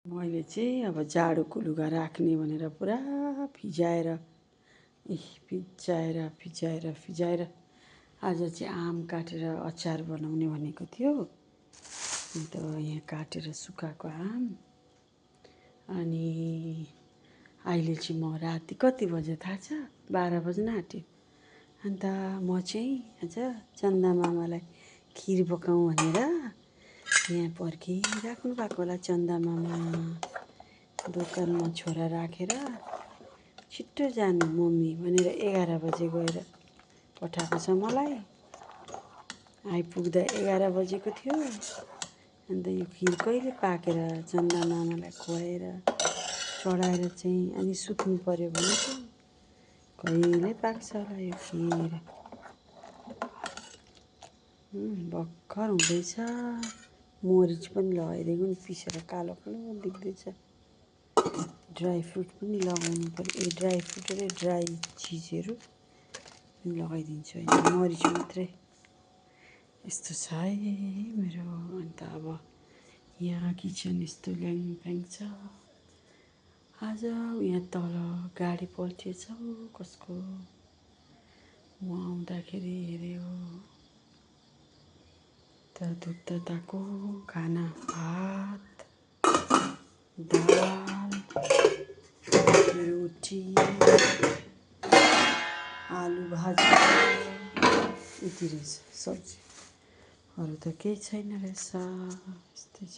मैले चाहिँ अब जाडोको लुगा राख्ने भनेर पुरा फिजाएर फिजाएर आज चाहिँ आम काटेर अचार बनाउने भनेको थियो। अन्त यहाँ काटेर सुकाएको आम अनि अहिले चाहिँ म राति कति बज्यो थाहा छ? 12 बज्न आँट्यो। अन्त म चाहिँ आज चन्दा मामालाई खिर पकाउँ भनेर यहाँ पर्खिराख्नु भएको होला। चन्दा मामा दोकानमा छोरा राखेर छिट्टो जानु मम्मी भनेर 11 बजे गएर पठाएको छ मलाई। आइपुग्दा 11 बजेको थियो। अन्त यो खिर कहिले पाकेर चन्दा मामालाई खुवाएर चढाएर चाहिँ अनि सुत्नु पर्यो भने चाहिँ कहिले पाक्छ होला यो खिर। भर्खर हुँदैछ। मरिच पनि लगाइदिएको नि पिसेर कालो कालो देख्दैछ। ड्राई फ्रुट पनि लगाउनु पर्यो। ड्राई फ्रुट र ड्राई चिजहरू पनि लगाइदिन्छु होइन, मरिच मात्रै। यस्तो छ है मेरो। अन्त अब यहाँ किचन यस्तो ल्याङफ्याङ छ। आज यहाँ तल गाडी पल्टिएछ कसको। म आउँदाखेरि हेऱ्यो त दुधको खाना भात दाल रोटी आलु भाजी यति रहेछ सब्जी। अरू त केही छैन रहेछ। यस्तै छ।